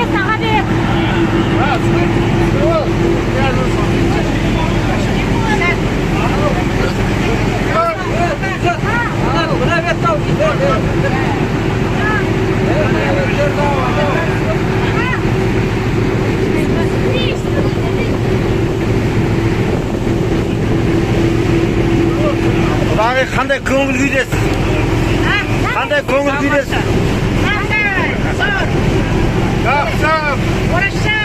Молодец, Ағабек. Құдағи, қандай көңіл күйдесіз? Қандай көңіл күйдесіз? Жақсы. Орысша.